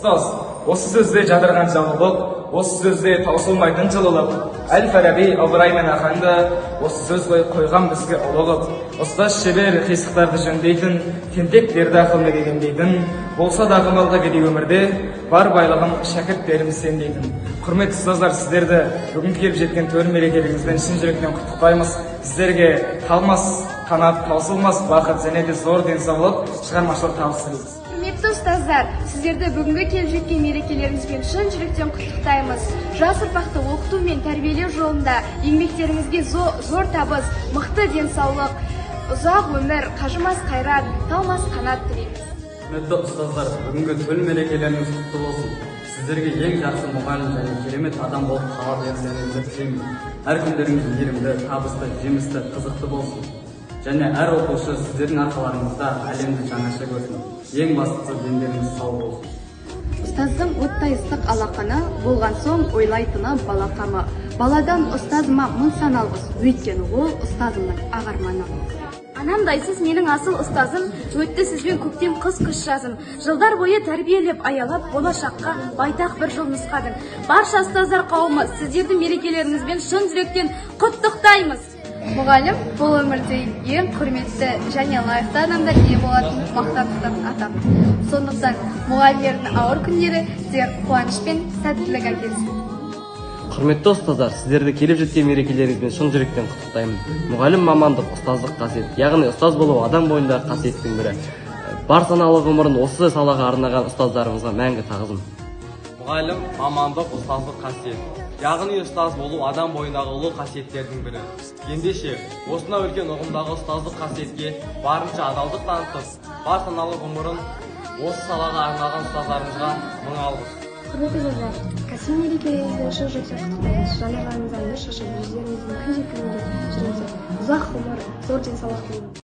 Ұстаз, осы сөзде жадырған жылылық, осы сөзде таусылмайтын жылылық. Әл-Фараби, Ыбырай мен Ахаңды осы сөз ғой қойған бізге ұлы қып. Ұстаз шебер қисықтарды жөндейтін, тентектерді ақылмен емдейтін, болса дағы малға кедей өмірде, бар байлығым шәкірттерім сен дейтін. Құрметті ұстаздар, сіздерді бүгін келіп жеткен төл мерекелеріңізбен шын жүректен құттықтаймыз. Сіздерге талмас қанат, таусылмас бақыт және де зор денсаулық, шығармашылық табыс тілейміз. Құрметті ұстаздар, сіздерді бүгінгі келіп жеткен мерекелеріңізбен шын жүректен құттықтаймыз. Жас ұрпақты оқыту мен тәрбиелеу жолында еңбектеріңізге зор табыс, мықты денсаулық, ұзақ өмір, қажымас қайрат, талмас қанат тілейміз. Құрметті ұстаздар, бүгінгі төл мерекелеріңіз құтты болсын. Сіздерге ең жақсы мұғалім және керемет адам болып қала берулеріңізді тілеймін. Әр күндеріңіз мейірімді, табысты, жемісті, қызықты болсын. Және әр оқушы сіздердің арқаларыңызда әлемді жаңаша көрсін. Ең бастысы, дендеріңіз сау болсын. Ұстаздың оттай ыстық алақаны болған соң ойлайтыны бала қамы. Баладан ұстазыма мың сан алғыс, өйткені ол ұстазымның ақ арманы. Анамдайсыз менің асыл ұстазым, өтті сізбен көктем, қыс, күз, жазым. Жылдар бойы тәрбиелеп, аялап, болашаққа байтақ бір жол нұсқадың. Барша ұстаздар қауымы, сіздерді мерекелеріңізбен шын жүректен құттықтаймыз. Мұғалім бұл өмірде ең құрметті және лайықты адамдар ие болатын мақтан тұтатын атақ. Сондықтан мұғалімдердің ауыр күндері де қуаныш пен сәттілік әкелсін. Құрметті ұстаздар, сіздерді келіп жеткен мерекелеріңізбен шын жүректен құттықтаймын. Мұғалім мамандық, ұстаздық қасиет, яғни ұстаз болу адам бойындағы қасиеттің бірі. Бар саналы ғұмырын осы салаға арнаған ұстаздарымызға мәңгі тағзым. Мұғалім мамандық, ұстаздық қасиет, яғни ұстаз болу адам бойындағы ұлы қасиеттердің бірі. Ендеше, осынау үлкен ұғымдағы ұстаздық қасиетке барынша адалдық танытып, бар саналы ғұмырын осы салаға арнаған ұстаздарымызға мың алғыс. Құрметті ұстаздар, кәсіби мерекелеріңізбен шын жүректен құттықтаймыз. Жанарларыңыздан нұр шашып, жүздеріңізден күндей күлімдеп жүріңіздер. Ұзақ ғұмыр, зор денсаулық тілеймін.